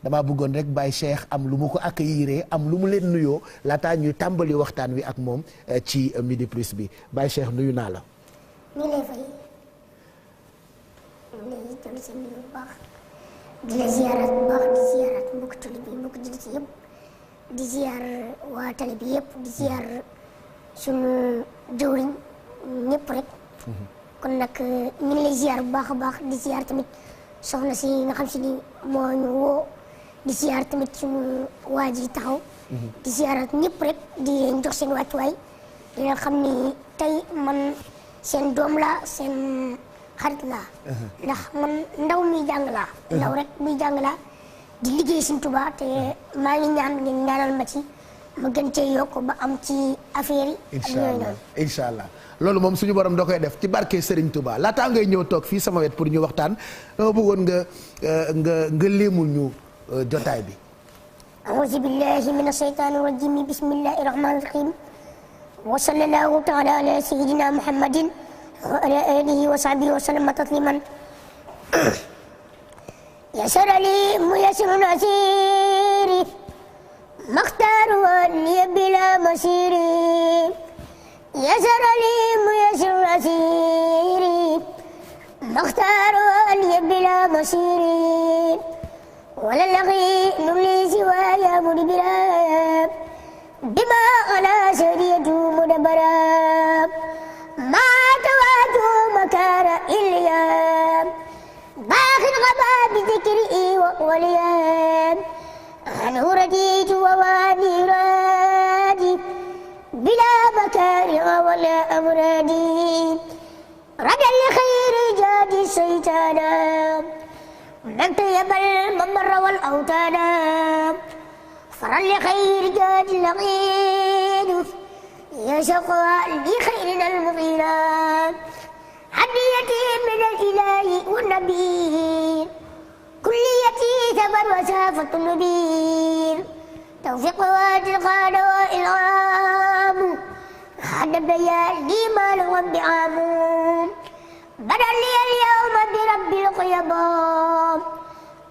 damaa bëggoon rek Baye Cheikh am lu mu ko accueillir am lu mu leen nuyoo laataa ñuy tàmbali waxtaan wi ak moom ci Midi Plus bi Baye Cheikh nuyu naa la. ñu lay fay ñu lay jël seen nuyu bu baax di la ziyaaraat bu baax di ziyaaraat mbokk tali bi mbokk jullit yëpp di ziyaar waa tali bi yëpp di ziyaar sunu jëwriñ ñëpp rek. kon nag ñu ngi lay ziyaar bu baax a baax di ziyaar tamit soxna si nga xam si ni moo ñu woo di ziyaar tamit sunu waa ji taxaw. di ziyaaraat ñëpp rek di leen jox seen wàccuwaay di leen xam ni tey man. seen doom laa seen xarit laa ndax man ndaw muy jàng laa ndaw rek muy jàng laa di liggéey Sëriñ Tuubaa te maa ngi ñaan ngeen ñaanal ma ci ma gën cee yokk ba am ci affaire yi incha allah loolu moom suñu borom da koy def ci barke Serigne Touba laataa ngay ñëw toog fii sama wet pour ñu waxtaan dama bëggoon nga léemul ñu jotaay bi a'uuzu billahi mina shaytaani rajiim bismillahi rahmaani rahiim wa sallallahu taala ala sayyidina muhammadin wa ala alihi wa sahbihi wa sallama tasliman yasara li muyassirun asiri maxtaaru li bila masiri yasara li muyassirun asiri maxtaaru li bila masiri wala laqi nuli siwa ya mudbira بما على سرية مدبرا ما تواتو مكار إليا باخر غبا بذكري واليام عنه رديت وواني رادي بلا مكارع ولا أمرادي رجا لخير جادي الشيطانا من طيب الممر والأوتانا فرا لخير جاد لقيد يا شقوى لخيرنا المغيرات هديتي من الإله والنبي كليتي ثمر وسافة النبيل توفيق واتقان وإلغام هذا البيان لي مال وانبعام بدل لي اليوم برب القيامام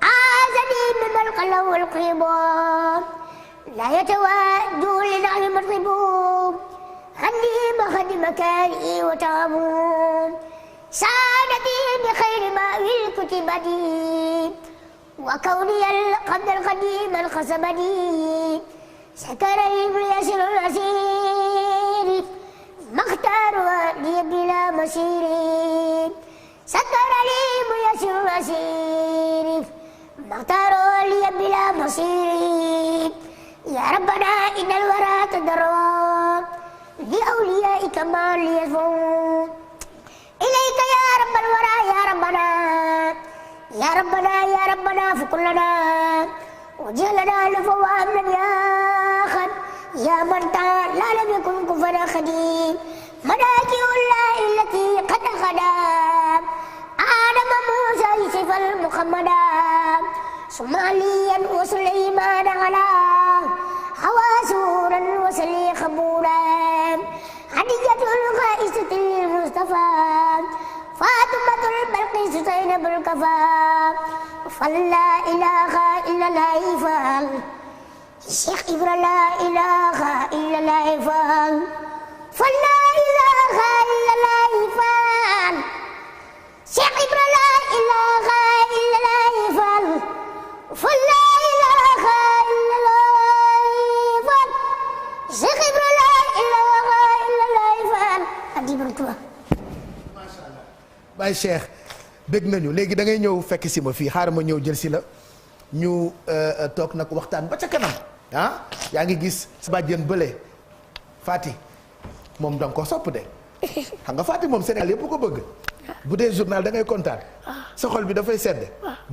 عازني مما القلب والقيامام لا يتواد لنعم الربوب هني مخد مكاني وتعموم سعادتي بخير ما الكتبني وكوني القبض القديم الخصبني سكر يسر الأسير ما اختار لي بلا مسير سكر لي يسر الأسير ما اختار لي بلا مسير يا ربنا إن الورى تضروا لأوليائك ما ليزفوا إليك يا رب الورى يا ربنا يا ربنا يا ربنا فكلنا وجعلنا لفوا من يا خد يا من لا لم يكن كفنا خديم مداكي الله التي قد خدام آدم موسى يوسف المحمدا ثم عليا وسليمان على حواسورا وسلي خبورا خديجة الغائسة المصطفى فاطمة البلقيس زينب الكفا فلا إله إلا الله يفعل الشيخ إبراهيم لا إله إلا الله يفعل فلا إله إلا الله يفعل الشيخ إبراهيم لا إله إلا الله يفعل فلا إله إلا الله يفعل الشيخ إبراهيم لا إله إلا الله يفعل أدي برتوا Baye Cheikh bëgg nañu léegi da ngay ñëw fekk si ma fii xaaral ma ñëw jël si la ñu toog nag waxtaan ba ca kanam ah yaa ngi gis sa bàjjen bële Fati moom da nga ko sopp de xam nga Fati moom Sénégal yëpp ko bëgg bu dee journal da ngay kontaan sa xol bi dafay sedd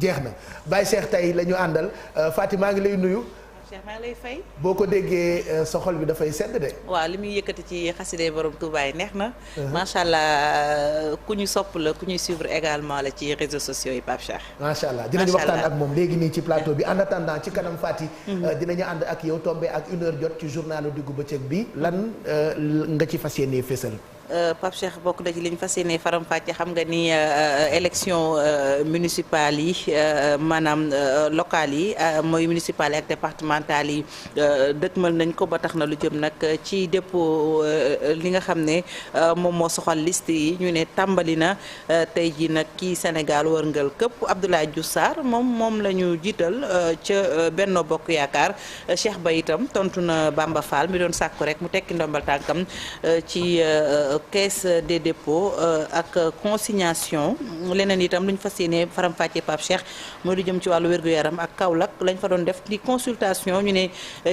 jeex na Baye Cheikh tey la ñu àndal Fati maa ngi lay nuyu Cheikh maa ngi lay fay. boo ko déggee sa xol bi dafay sedd de. waaw li muy yëkkati ci xaside borom Touba yi neex na. macha allah ku ñu sopp la ku ñuy suivre également la ci réseaux sociaux yi Pape Cheikh. macha allah dinañu waxtaan ak moom léegi nii ci plateau bi en attendant ci kanam Fati. dinañu ànd ak yow tombé ak 1h jot ci journalu diggu bëccëg bi lan nga ci fas yéenee fésal. Pape Cheikh bokk na ci liñ fas yéene faram-fàcce xam nga ni élection municipale yi maanaam locales yi mooy municipales yi ak départementales yi dëkkmal nañ ko ba tax na lu jëm nag ci dépôt li nga xam ne moom moo soxal liste yi ñu ne tàmbali na tey ji nag kii Sénégal wërngal këpp Abdoulaye Diouf Sarr moom la ñu jiital ca Benno Bokk Yaakaar Cheikh Ba itam tontu na Bamba Fall mi doon sàkku rek mu tekki ndombal tànkam ci caisse des dépôts ak consignation leneen itam lu ñu fas yéene faram-fàccee Pape Cheikh mooy lu jëm ci wàllu wér-gu-yaram ak Kaolack lañ fa doon def di consultation ñu ne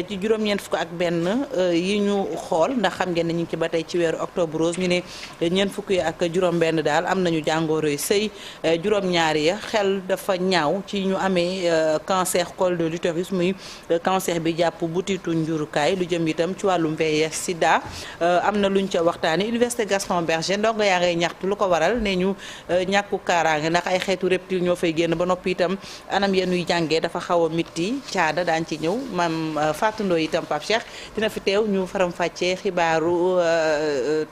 ci juróom-ñeent fukk ak benn yi ñu xool ndax xam ngeen ne ñu ngi ci ba tey ci weeru octobre rose ñu ne ñeent fukk yi ak juróom-benn daal am nañu jàngoro yu sëy juróom-ñaari ya xel dafa ñaaw ci ñu amee cancer col de l'utérus muy cancer bi jàpp butitu njurukaay lu jëm itam ci wàllum VIH sida am na luñ ca waxtaane Université Gaston Berger ndongo yaa ngay ñaxtu lu ko waral ne ñu ñàkku kaaraange ndax ay xeetu reptile ñoo fay génn ba noppi itam anam yenuy jàngee dafa xaw a mitti caada daan ci ñëw maam Fatou Ndoye itam Pape Cheikh dina fi teew ñu faram-fàccee xibaaru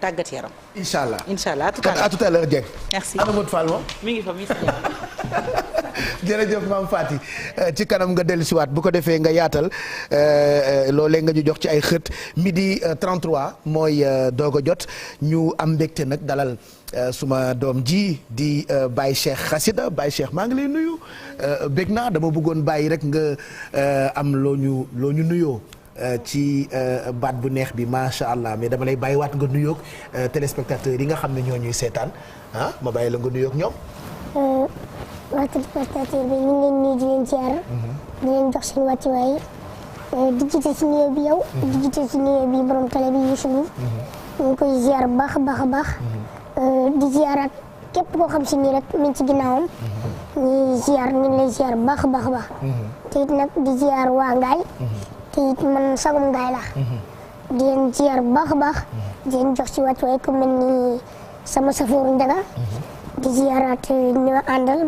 tàggat yaram. incha allah incha allah à tout à l'heure Dieng. merci ana Modou Fall moom. mi ngi fa mi jërëjëf maam Fati ci kanam nga dellusiwaat bu ko defee nga yaatal loolee nga ñu jox ci ay xët midi 33 mooy doog a jot ñu am mbégte nag dalal suma doom ji di Baye Cheikh Xasida Baye Cheikh maa ngi lay nuyu bég naa dama bëggoon bàyyi rek nga am loo ñu nuyoo ci baat bu neex bi macha allah mais dama lay bàyyiwaat nga nuyoog téléspectateurs yi nga xam ne ñoo ñuy seetaan ma bàyyi la nga nuyoog ñoom. waa téléspectateur bi ñu ngi leen nuyu di leen ziar. di leen jox seen wàccuwaay di jiite ci nuyoo bi yow. di jiite ci nuyoo bi borom télé bi Youssou Ndour. ñu ngi koy ziar baax a baax a baax. di ziaraat képp koo xam si nii rek mi ngi ci ginnaawam. ñu ngi lay ziar baax a baax a baax. te it nag di ziar waa Ngaay. te it man sagum Ngaay la. di leen ziar baax a baax. di leen jox ci wàccuwaay ku mel ni sama safooru Njaga. di ziaraat ñu àndal.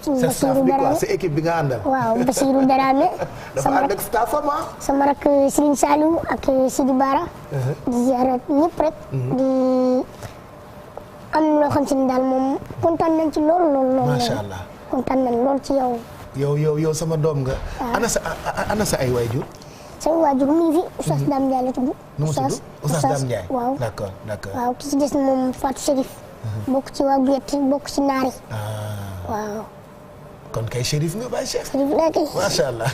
sa staff bi quoi sa équipe bi nga àndal. waaw Basirou Darame. dafa ànd ak staffam sama rak Serigne Saliou ak Sidi Bara. di ziaraat ñëpp rek. di am loo xam si ni daal moom kontaan nañ ci lool. macha allah kontaan nañ lool ci yow. yow sama doom nga. ana sa ay waajur. sama waajur mu ngi fi Oustaz Dame Ndiaye la tudd. nu mu tudd Oustaz Dame Ndiaye. waaw d'accord. waaw ki ci des moom Fatou Chérif. bokk ci waa Guyette bokk ci Naari. waaw. kon kay Chérif nga Baye Cheikh. Chérif laa kay. macha allah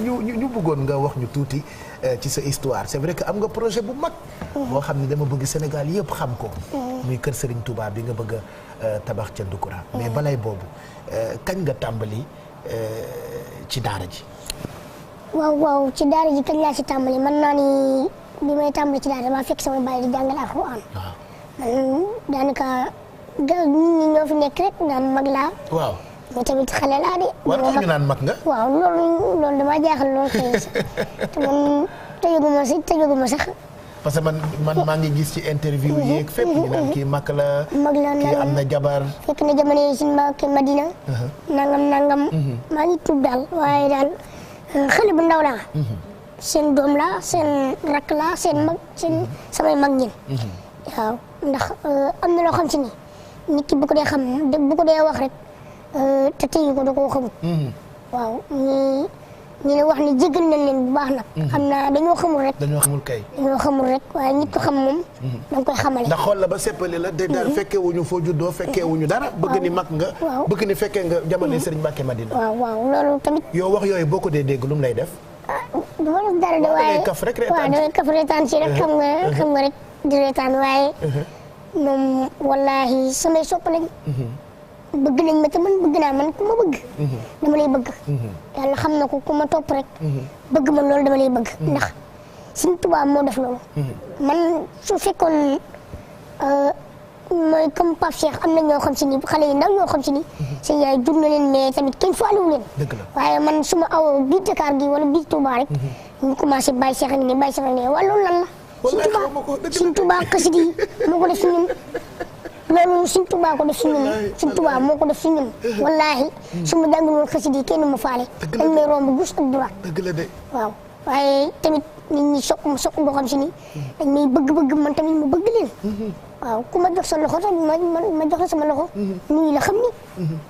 ñu bëggoon nga wax ñu tuuti ci sa histoire c'est vrai que am nga projet bu mag. boo xam ne dama bëgg Sénégal yëpp xam ko. muy kër Serigne Touba bi nga bëgg a tabax ca Ndoukoura. mais balay boobu kañ nga tàmbali ci daara ji. waaw ci daara ji kañ laa ci tàmbali mën naa ni bi may tàmbali ci daara damaa fekk sama baay di jàngal Alxuraan. waaw man daanaka nit ñi ñoo fi nekk rek naan mag laa. waaw. mais tamit xale laa de. war nga ñu naan mag nga. waaw loolu damaa jaaxal lool kay te man tëjaguma sax. parce que man maa ngi gis ci interview yeeg fépp ñu naan kii mag la. kii am na jabar. fekk na jamono yi suñu mbokk Madina. nangam. maa ngi tudd daal waaye daal xale bu ndaw laa. seen doom la seen rakk la seen mag seen samay mag ñin. waaw ndax am na loo xam si ni nit ki bu ko dee xam bu ko dee wax rek te téye ko da koo xamul. waaw ñu ne wax ni jégal nañ leen bu baax nag. xam naa dañoo xamul rek. dañoo xamul rek waaye nit ko xam moom. da nga koy xamale. ndax xool la ba seppali la de daal fekkee wuñu foo juddoo fekkee wuñu dara. bëgg ni mag nga. waaw bëgg ni fekkee nga jamono Serigne Mbacké Madina. waaw loolu tamit. yow wax yooyu boo ko dee dégg lu mu lay def. du ma def dara de waaye kaf rek reetaan waaw damay kaf reetaan si rek xam nga rek di reetaan waaye. moom wallaahi samay sopp lañ. bëgg nañ ma te man bëgg naa man ku ma bëgg. dama lay bëgg. yàlla xam na ko ku ma topp rek. bëgg ma loolu dama lay bëgg. ndax Sëriñ Tuubaa moo def loolu. man su fekkoon mooy comme Pape Cheikh am na ñoo xam si ni xale yi ndaw ñoo xam si ni. seen yaay jur na leen mais tamit kenn faalewu leen. waaye man su ma awoo biir Dakar gi wala biir Touba rek. ñu commencé Baye Cheikh ak nii Baye Cheikh ak nii wala loolu lan la. Sëriñ Tuubaa xasida yi moo ko def si ñun. loolu Sëriñ Tuubaa ko def si ñun Sëriñ Tuubaa moo ko def si ñun wallaahi su ma jàngul woon xasida yi kenn mu faale dañ may romb gauche ak droite dëgg la de waaw waaye tamit nit ñi sopp boo xam si ni dañ may bëgg-bëgg man tamit mu bëgg leen. waaw ku ma jox sa loxo sax ma jox la sama loxo. nuyu la xam ni.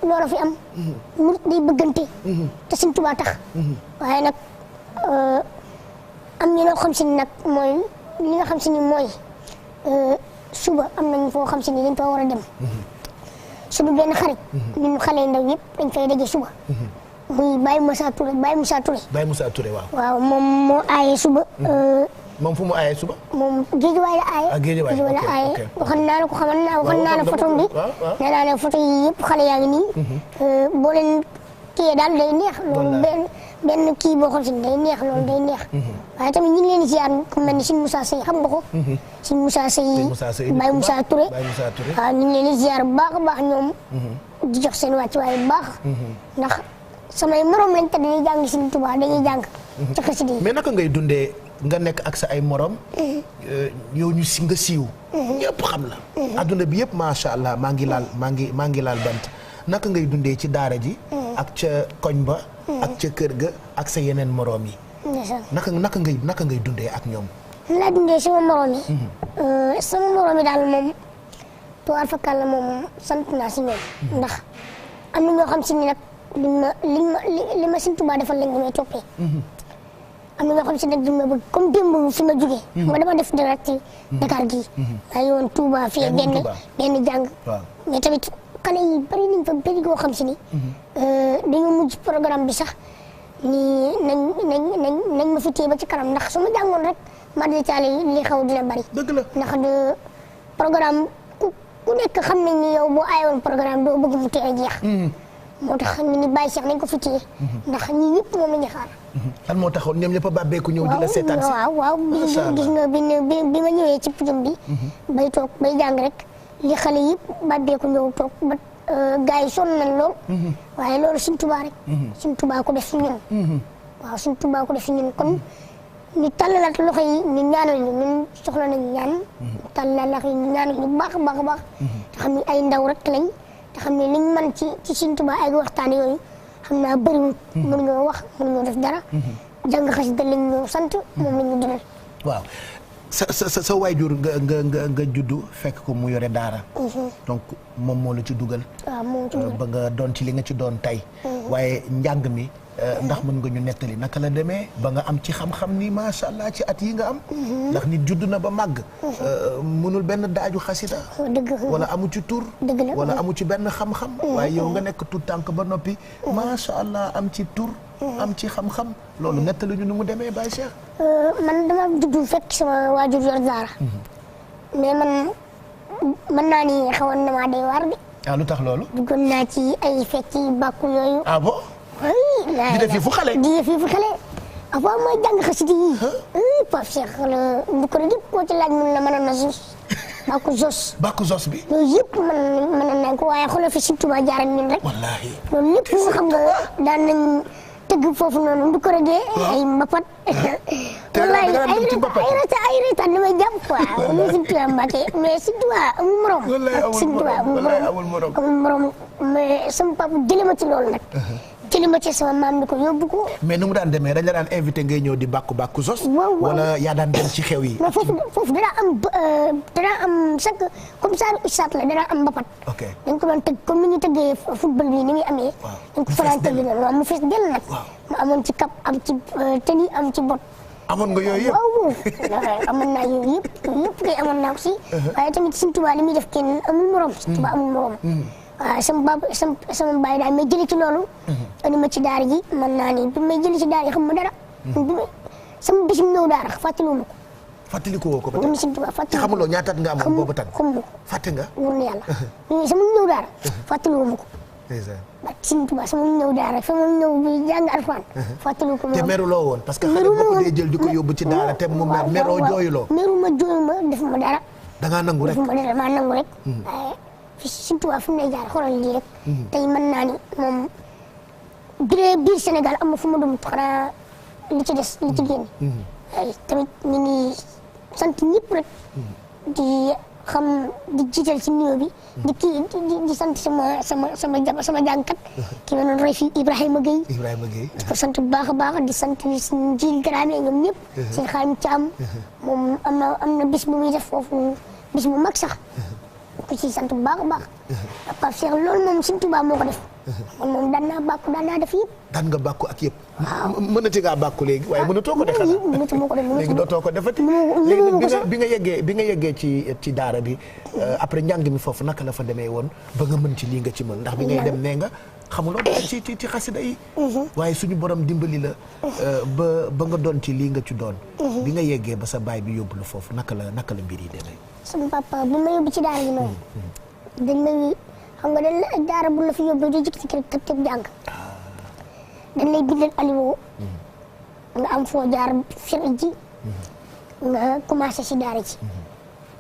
loolu fi am. murit day bëggante. te Sëñ Tuubaa tax. waaye nag am na loo xam si ni nag mooy li nga xam si ni mooy suba am nañ foo xam si ni dañ fa war a dem. suba benn xarit. ñun xale yu ndaw yëpp dañ fay daje suba. muy Baye Moussa Touré Baye Moussa Touré. Baye Moussa Touré waaw. waaw moom moo aaye suba. moom fu mu aayee suba. moom géejewaay la aaye. géejewaay la aaye waxoon naa la ko xamal naa waxoon naa la photo bi. nee naa ne photo yi yëpp xale yaa ngi nii. boo leen kii daal day neex. loolu benn kii boo xam si day neex loolu day neex. waaye tamit ñu ngi leen di ziar ku mel ni Sëñ Moussa Seye xam nga ko. Sëñ Moussa Seye Baye Moussa Touré. waaw ñu ngi leen di ziar bu baax a baax ñoom. di jox seen wàccuwaay bu baax. ndax samay morom lañ te dañuy jàng Sëñ Tuubaa dañuy jàng. ci xasida yi mais naka ngay dundee nga nekk ak sa ay morom. yow ñu si nga siiw. ñëpp xam la. adduna bi yëpp macha allah maa ngi laal bant naka ngay dundee ci daara ji. ak ca koñ ba. ak ca kër ga ak sa yeneen morom yi. naka ngay dundee ak ñoom. laa dundee sama morom yi. sama morom yi daal moom tuwaar fakal la moom sant naa si ñoom. ndax am na ñoo xam si ni nag li ma Sëñ Tuubaa defal lañ may toppee. am na ñoo xam si nag duñ ma bëgg comme démb fi ma jógee. nga dama def direct ci Dakar gii. maa ngi woon Touba fii benn jàng. mais tamit xale yi bari nañ fa bëri goo xam si ni. dañoo mujj programme bi sax ni nañ ma fi téye ba ci kanam ndax su ma jàngoon rek ma di caale li xaw dina bari. dëgg la ndax de programme ku nekk xam nañ ni yow boo aayoon programme doo bëgg mu teel a jeex. moo tax ñu ni Baye Cheikh nañ ko fi téye ndax ñi ñëpp moom la ñu xaar. lan moo taxoon ñoom ñëpp a bàbbeeku ñëw di la seetaan si. waaw gis nga bi ma ñëwee ci pujum bi. bay toog bay jàng rek li xale yëpp bàbbeeku ñëw toog ba gars yi sonn nañ lool. waaye loolu Sëñ Tuubaa rek. Sëñ Tuubaa ko def si ñun. waaw Sëñ Tuubaa ko def si ñun kon ñu tàllalaat loxo yi ñu ñaanal ñu ñun soxla nañu ñaan. ñu tàllalaat loxo yi ñu ñaanal ñu baax a baax a baax. te xam ne ay ndaw rek lañ. te xam ne liñ mën ci Sëñ Tuubaa ay waxtaan yooyu xam naa bëriwul. mënuñoo wax mënuñoo def dara. jàng xasida lañ ñu sant moom la ñu dundal. waaw sa waajur nga juddu fekk ko mu yore daara. donc moom moo la ci dugal. waaw moom ci dugal ba nga doon ci li nga ci doon tey. waaye njàng mi. ndax mën nga ñu nettali naka la demee ba nga am ci xam-xam ni macha allah ci at yi nga am. ndax nit judd na ba màgg. mënul benn daaju xasida. wala amu ci tur. wala amu ci benn xam-xam. waaye yow nga nekk tout tànk ba noppi. macha allah am ci tur. am ci xam-xam. loolu nettali ñu nu mu demee Baye Cheikh. man dama juddu fekk sama waajur yor daara. mais man mën naa ni xawoon na maa day waar bi. ah lu tax loolu. duggoon naa ci ay fecc bàkku yooyu. ah bon. di def fu xale. di def fu xale. avant mooy jàng xasida yi. Pape Cheikh la bu ko yëpp koo ci laaj mun la mënoon na sos. bàkku sos bi. yooyu yëpp mën nañ ko waaye xoolal fi Sëñ Tuubaa jaaral ñun rek. wallaahi. loolu lépp nga xam nga daan nañ tëgg foofu noonu du ko rëggee ay mbapat. wallaay ay reetaan li may jàpp quoi. muy Sëñ Tuubaa Mbàkke mais Sëñ Tuubaa amul morom. Sëñ Tuubaa amul morom mais sama papa jëlee ma ci loolu nag. jëlee ma ci sama maam ni ko yóbbu ko. mais nu mu daan demee dañ la daan invité ngay ñëw di bàkku sos. wala yaa daan dem ci xew yi. non foofu danaa am chaque comme ça ustaat la danaa am mbapat. ok dañ ko doon tëgg comme ni ñu tëggee football bi ni muy amee. dañ ko faral tëgg noonu waaw mu fees dell nag. mu amoon ci cap am ci tenue am ci bot. amoon nga yooyu yëpp waaw amoon naa yooyu yëpp kay amoon naa ko si. waaye tamit Sëñ Tuubaa li muy def kenn amul morom. Sëñ Tuubaa amul morom. waaw sama baay daal may jëlee ci loolu. andi ma ci daara ji mën naa ni bi may jëlee ci daara ji xam ma dara. sama bisum ñëw daara fàttaliwuma ko. fàttaliku woo ko ba tey Sëñ Tuubaa fàttali te xamuloo ñaataat nga amoon boobu tan xam nga fàtte nga. wóor na yàlla sama ñëw daara fàttaliwuma ko. ba Sëñ Tuubaa sama ñëw daara sama ñëw bi jàng alxuraan. fàttaliwu ko te meruloo woon parce que xale boo dee jël di ko yóbbu ci daara te mu mer meroo jooyuloo. meruma jooyuma defuma dara. da ngaa nangu rek defuma dara maa nangu rek. fi Sëñ Tuubaa fu mu lay jaar xoolal lii rek. tey mën naa ni moom biir Sénégal am na fu ma dum xanaa li ci des li ci génn. tamit ñu ngi sant ñëpp rek. di xam di jiital ci nuyoo bi di sant sama jàngkat ki ma doon roy fii Ibrahima Gueye di ko sant bu baax a baax di sant suñu jiil garaamee ñoom ñëpp seen Xaadim Caam moom am na bis bu muy def foofu bis bu mag sax ku ci sant bu baax a baax Pape Cheikh loolu moom Sëñ Tuubaa moo ko def man moom daan naa def yëpp daan nga bàkku ak yëpp mënati ngaa bàkku léegi waaye mënatoo ko defati léegi dootoo ko defati léegi bi nga yeggee ci daara bi après njàng mi foofu naka la fa demee woon ba nga mën ci lii nga ci mën ndax bi ngay dem nee nga xamuloo dara ci xasida yi waaye suñu borom dimbali la ba nga doon ci lii nga ci doon bi nga yeggee ba sa baay bi yóbbu la foofu naka la mbir yi demee sama papa bu ma yóbbu ci daara ji noonu dañ may xam nga dañ la daara bu la fi yóbbu di jik ci kër tëb jàng dañ lay bindal aliwoo nga am foo jaar firi ji nga commencé si daara ji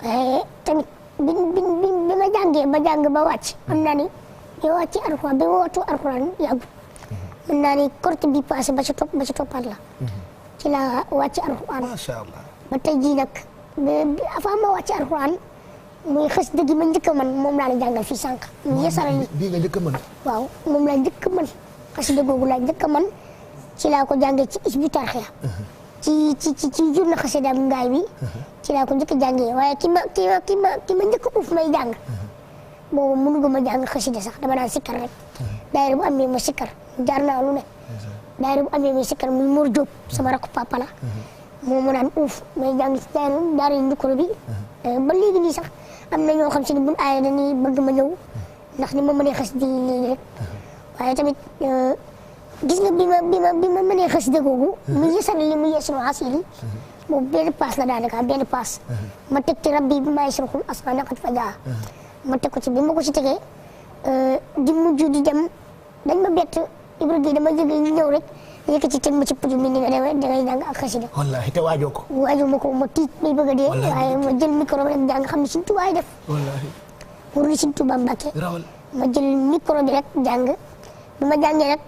waaye tamit bi ma jàngee ba jàng ba wàcc xam naa ni bi wàcc alxuraan bi wootu alxuraan yàggu mën naa ni korte bi passé ba ci toppaat la ci la wàcc alxuraan macha allah ba tey jii nag avant ma wàcc alxuraan muy xës dëgg ma njëkk a mën moom laa la jàngal fii sànq. mu yesaral ni bii nga njëkk a mën. waaw moom laa njëkk a mën xasida googu laa njëkk a mën ci laa ko jàngee ci Hizbut Tarqiyyah ci journée xasida ngaay bi ci laa ko njëkk a jàngee waaye ki ma njëkk a uuf may jàng boobu mënu ma jàng xasida sax dama daan sikkar rek daayira bu amee ma sikkar jaar naa lu ne daayira bu amee ma sikkar muy Mor Diop sama rakku papa la moom mu daan uuf may jàng ci daara Ndukuru bi ba léegi nii sax am na ñoo xam si ne buñ aayee dañuy bëgg ma ñëw ndax ni ma mënee xas di léegi rek waaye tamit gis nga bi ma mënee xas de googu mu yësal li mu yeesul asili boobu benn paas la daanaka benn paas ma teg ci rabbi bi maay surxul asma naqat fa jaa ma teg ko ci bi ma ko ci tegee di mujj di dem dañ ma bett Ibrahima dama jóge ñëw rek yëkkati teg ma ci puju mi ni nga dangay jàng ak xasida wallaahi te waajoo ko ma ko ma tiit may bëgg a dee waaye ma jël micro bi rek jàng xam ne Sëñ Tuubaa def wallaahi pour ni Sëñ Tuubaa Mbàkke rawal ma jël micro bi rek jàng bi ma jàngee rek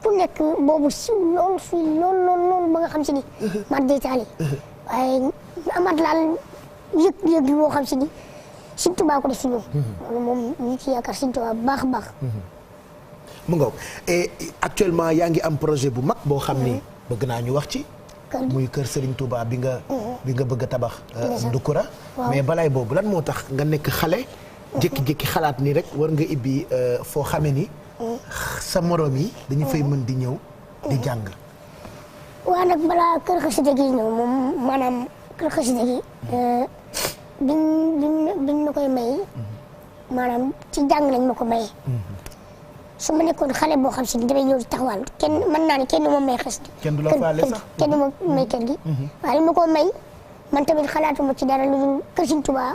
ku nekk boobu siw lool fii lool ba nga xam si ni mar deytaali waaye ñu amaat laal yëg boo xam si ni Sëñ Tuubaa ko def si ñun loolu moom ñu ci yaakaar Sëñ Tuubaa baax a baax mu ngoog et actuellement yaa ngi am projet bu mag boo xam ni bëgg naa ñu wax ci muy kër Serigne Touba bi nga bëgg a tabax Ndukura mais balaay boobu lan moo tax nga nekk xale jékki-jékki xalaat ni rek war nga ibbi foo xame ni sa morom yi dañu fay mën di ñëw di jàng waaw nag balaa kër xasida gi ñëw moom maanaam kër xasida gi biñ ma koy may maanaam ci jàng lañ ma ko maye su ma nekkoon xale boo xam si ni damay ñëw di taxawal kenn mën naa ne kenn moom may xas kenn du la faale sax kenn moom may kër gi waaye li ma ko may man tamit xalaatuma ci dara lu dul kër Sëñ Tuubaa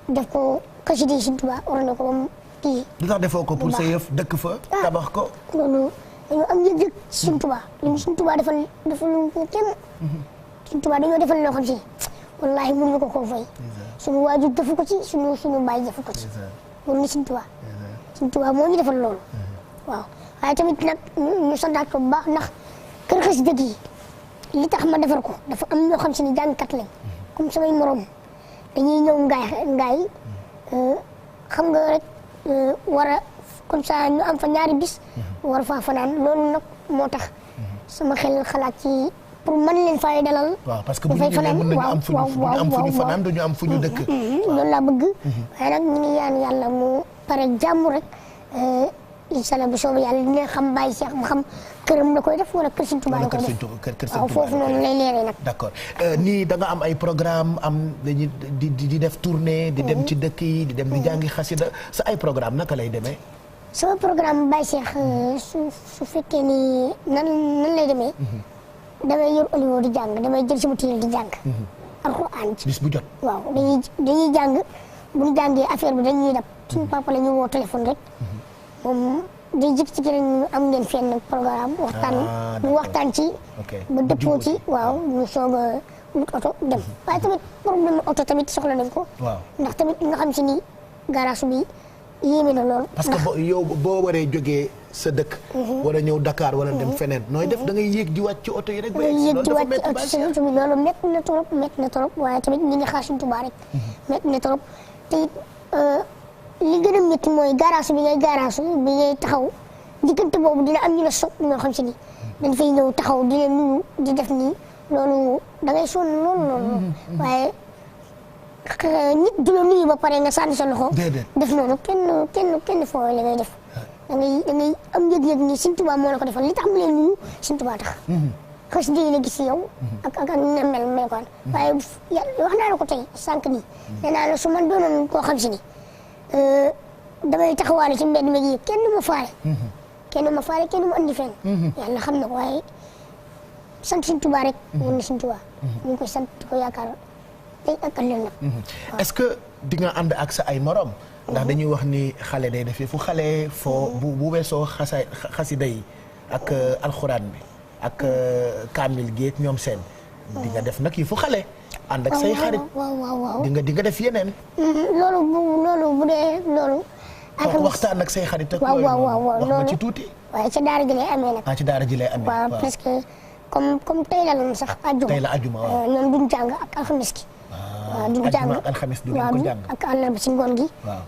def ko xasida Sëñ Tuubaa war na ko moom kii lu tax defoo ko pour sa yëf dëkk fa tabax ko loolu dañoo am yëg-yëg ci Sëñ Tuubaa li Sëñ Tuubaa defal ko kenn Sëñ Tuubaa dañoo defal loo xam si wallaahi mënuñu ko koo fay suñu waajur defu ko ci suñu baay defu ko ci loolu ni Sëñ Tuubaa Sëñ Tuubaa moo ñu defal loolu waaw waaye tamit nag ñu santaat ko bu baax ndax kër xasida gi li tax ma defar ko dafa am ñoo xam si ni jàngkat lañ comme samay morom dañuy ñëw ngaay xam nga rek war a comme ça ñu am fa ñaari bis war faa fanaan loolu nag moo tax sama xel xalaat ci pour mën leen fay dalal. waaw parce que bu ñu ñëwee mën nañu am fu ñu fanaan duñu am fu ñu dëkk. loolu laa bëgg. waaye nag ñu ngi ñaan yàlla mu pare jàmm rek incha allah bu soobee yàlla dina xam Baye Cheikh mu xam këram la koy def wala kër Sëñ Tuubaa la koy def waaw foofu noonu lay leeree nag. d'accord nii da nga am ay programme am dañuy di def tournée. di dem ci dëkk yi di dem di jàngi xasida sa ay programme naka lay demee. sama programme Baye Cheikh su fekkee ni nan lay demee. damay yor oliwo di jàng damay jël sama téere di jàng. alxuraan ci bis bu jot. waaw dañuy jàng bu ñu jàngee affaire bi dañuy dab suñu papa la ñu woo téléphone rek moom day jik ci keneen am ngeen fenn programme waxtaan ci. ba dëppoo ci waaw ñu soog a wut oto dem waaye tamit problème oto tamit soxla nañ ko. waaw ndax tamit nga xam si ni garage bi yéeme na lool. parce que yow boo waree jógee sa dëkk. war a ñëw Dakar wala dem feneen. nooy def da ngay yéeg di wàcc ci oto yi rek. yéeg di wàcc ci oto yi loolu métti na trop waaye tamit ñi ngi xaar Sëñ Tuubaa rek. métti na trop te it li gën a métti mooy garage bi ngay taxaw diggante boobu dina am ñu la soog ñoo xam si ni dañ fay ñëw taxaw di leen nuyu di def nii loolu da ngay sonn loolu waaye nit du la nuyu ba pare nga sànni sa loxo. def noonu kenn foo li ngay def. da ngay am yëg-yëg ni Sëñ Tuubaa moo la ko defal li tax mu leen nuyu Sëñ Tuubaa tax. xës dégg la gis yow. ak na mel ko waaye wax naa la ko tey sànq nii. nee naa la su ma doonoon koo xam si ni damay taxawaale ci mbedd mi gi kenn ma faale. kenn ma andi fenn. yàlla xam na ko waaye sant Sëñ Tuubaa rek. mën na Sëñ Tuubaa. ñu ngi koy sant di ko yaakaar tey ak ëllëg nag. est-ce que di nga ànd ak sa ay morom. ndax dañuy wax ni xale day def fu xale foo bu weesoo xasida yi ak alxuraan bi ak kaamil géej ñoom seen. di nga def nag yi fu xale. ànd ak say xarit waaw di nga def yeneen. loolu bu dee loolu. ak waxtaan ak say xarit ak waaw wax ma ci tuuti. waaye ca daara ji lay amee nag. ci daara ji lay amee. waaw parce que comme tey la loon sax ajjuma. tey la ajjuma waaw ñoom duñ jàng ak alxames gi. waaw duñ jàng alxames du ko jàng. ak àllarba si ngoon gi.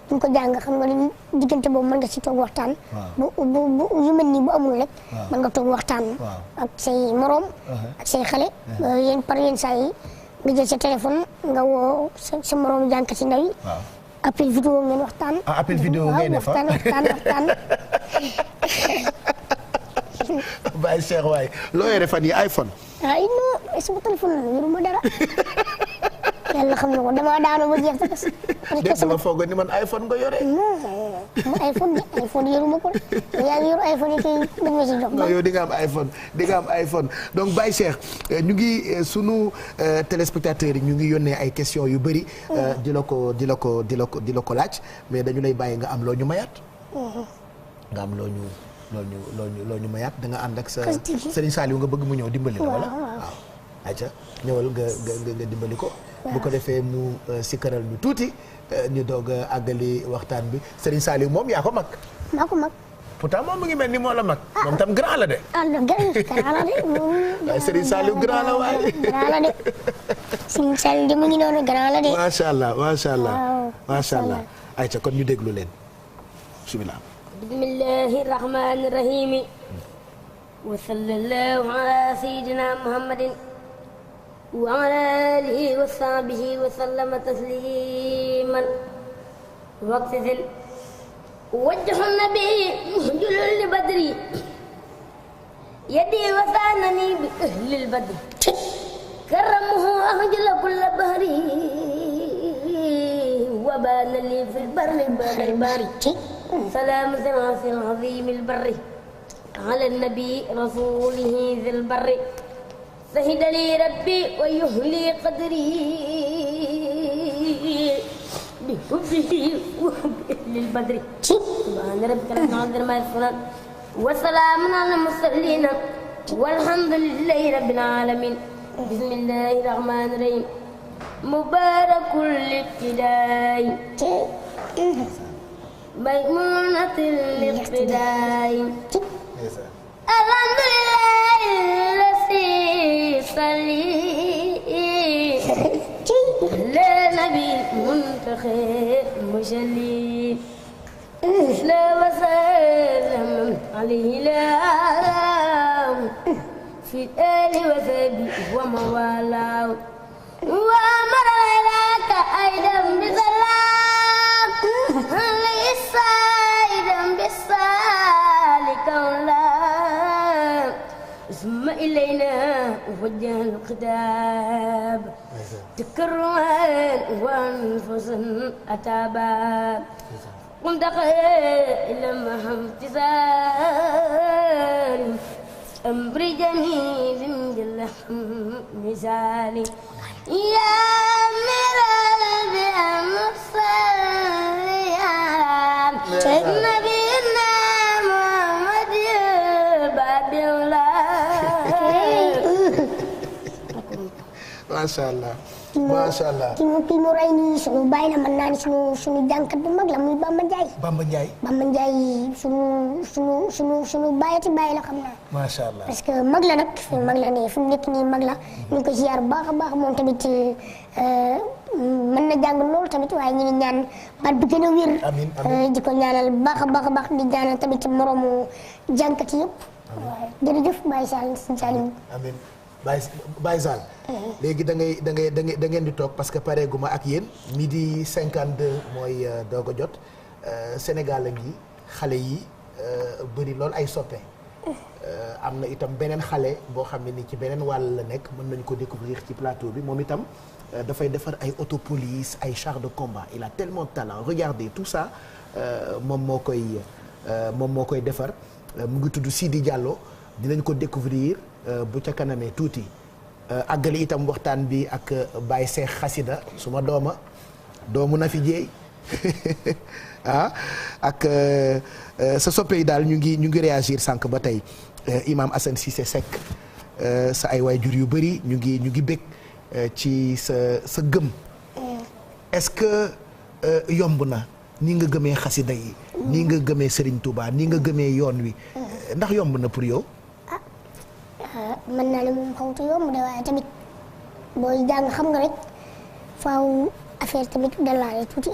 duñ ko jàng xam nga ni diggante boobu mën nga si toog waxtaan. bu yu mel nii bu amul rek. mën nga toog waxtaan. ak say morom. ak say xale. yenn saa yi nga jël sa téléphone nga woo sa morom jànkat si ndaw yi. appel vidéo ngeen waxtaan. appel vidéo ngeen def waxtaan. Baye Cheikh waay loo yore fan yi iPhone. non sama téléphone la yoruma dara. yàlla xam na ko damaa daanu ba jeex sax. dégg nga foog ni man iPhone nga yore. non iPhone yoruma ko de yaa ngi yor iPhone yi kay dañ ma si jox. non yow di nga am iPhone donc Baye Cheikh ñu ngi sunu téléspectateurs yi ñu ngi yónnee ay questions yu bëri. di la ko laaj mais dañu lay bàyyi nga am loo ñu mayaat. nga am loo ñu mayaat da nga ànd ak sa Serigne Saliou nga bëgg mu ñëw dimbali la wala. waaw ayca ñëwal nga dimbali ko. bu ko defee mu sikkaral ñu tuuti ñu doog a àggali waxtaan bi Serigne Saliou moom yaa ko mag. maa ko mag. pourtant moom mu ngi mel ni moo la mag. moom tam grand la de. grand la de. waaye Serigne Saliou grand la waaye. grand la de. Serigne Saliou de mu ngi noonu grand la de. macha allah. ayca kon ñu déglu leen bismillah. bismillahi rahmani rahimi. wa sallallahu ala sayyidina muhammadin wa ala alihi wa sahbihi wa sallama tasliman. waqtisil wajhu nabi muhjulul li badri yadi wa sanani bi ahlil badri karamuhu ahjala kulla bahri wa bana li fil barri bari سلام سماس العظيم البر على النبي رسوله ذي البر سهد لي ربي ويهلي قدري بحبه وحبه للبدر سبحان ربك رب العزة عما يصفون وسلام على المرسلين والحمد لله رب العالمين بسم الله الرحمن الرحيم مبارك الابتداء ميمونة الاقتداء الحمد لله الذي صلي على نبي المنتخب مشلي لا وسلم عليه لا في الآل وسبي وموالاه وأمر لك أيضا بسلام للسائدا بالسالك ولا ثم إلينا وجه الخطاب تكرما وأنفسا أتابا قمت إلى امتثال أمر جميل جل مثالي يا مرال بأمصريان نبينا محمد باب الله. macha allah macha allah kii mu rey nii sunu bàyyi la mën naa ni sunu jànkat bu mag la muy Bamba Ndiaye. Bamba Ndiaye. Bamba Ndiaye sunu bàyyati bàyyi la xam naa. macha allah parce que mag la nag mag la nii fu mu nekk nii mag la ñu ngi ko ziar bu baax a baax moom tamit mën na jàng loolu tamit waaye ñu ngi ñaan baat bi gën a wér. amiin amiin di ko ñaanal baax a baax di ñaanal tamit moroomu jànkat yëpp. waaw jërëjëf Baye Sall si Salim. amiin Baye Sall. léegi da ngeen di toog parce que pareeguma ak yéen midi 52 mooy doog a jot Sénégal a ngi xale yi bëri lool ay soppe. am na itam beneen xale boo xam ne ni ci beneen wàll la nekk mën nañu ko découvrir ci plateau bi moom itam dafay defar ay auto police ay chars de combat il a tellement de talent regardez tout ça moom moo koy defar mu ngi tudd Sidi Diallo dinañ ko découvrir bu ca kanamee tuuti àggali itam waxtaan bi ak Baye Cheikh Xasida suma doomu na fi jeey ak sa soppe yi daal ñu ngi réagir sànq ba tey Imam Assane Cissé Seck sa ay waajur yu bëri ñu ngi bég ci sa gëm est-ce que yomb na ni nga gëmee xasida yi ni nga gëmee Serigne Touba ni nga gëmee yoon wi ndax yomb na pour yow. mën naa ne moom xawtu yomb de waaye tamit booy jàng xam nga rek faaw affaire tamit dalaale tuuti.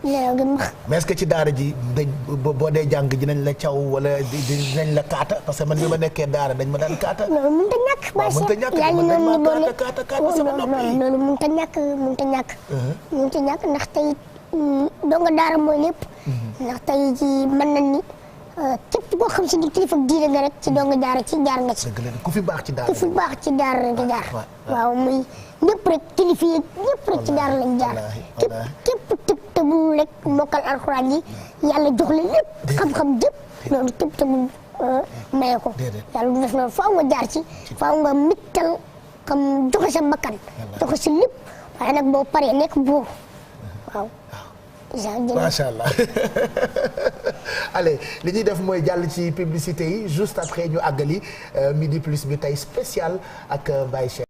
nelaw gi max. mais est-ce que ci daara ji dañ boo dee jàng dinañ la caw wala dinañ la kaata parce que man bi ma nekkee daara dañ ma daan kaata. loolu mënut a ñàkk. waaw mënut a ñàkk yaa ngi noonu ni boo kaata sama nopp yi loolu mënut a ñàkk mënut a ñàkk ndax tey donga daara mooy lépp. ndax tey ci mën nañ ni képp koo xam si ni kilifa diine nga rek ci donga daara ci jaar nga ci. dëgg la ku fi baax ci daara ku fi baax ci daara nga jaar. waaw muy ñëpp rek kilifa yi ñëpp rek ci daara lañ jaar. képp tëbul rek mokkal alxuraan yi yàlla jox la lépp xam-xam jëpp loolu tëbul maye ko. yàlla du def loolu faaw nga jaar ci faaw nga mittal xam joxe sa bakkan joxe si lépp waaye nag boo paree nekk buur waaw. macha allah allez li ñuy def mooy jàll ci publicité yi juste après ñu àggali midi plus bi tey spécial ak Baye Cheikh.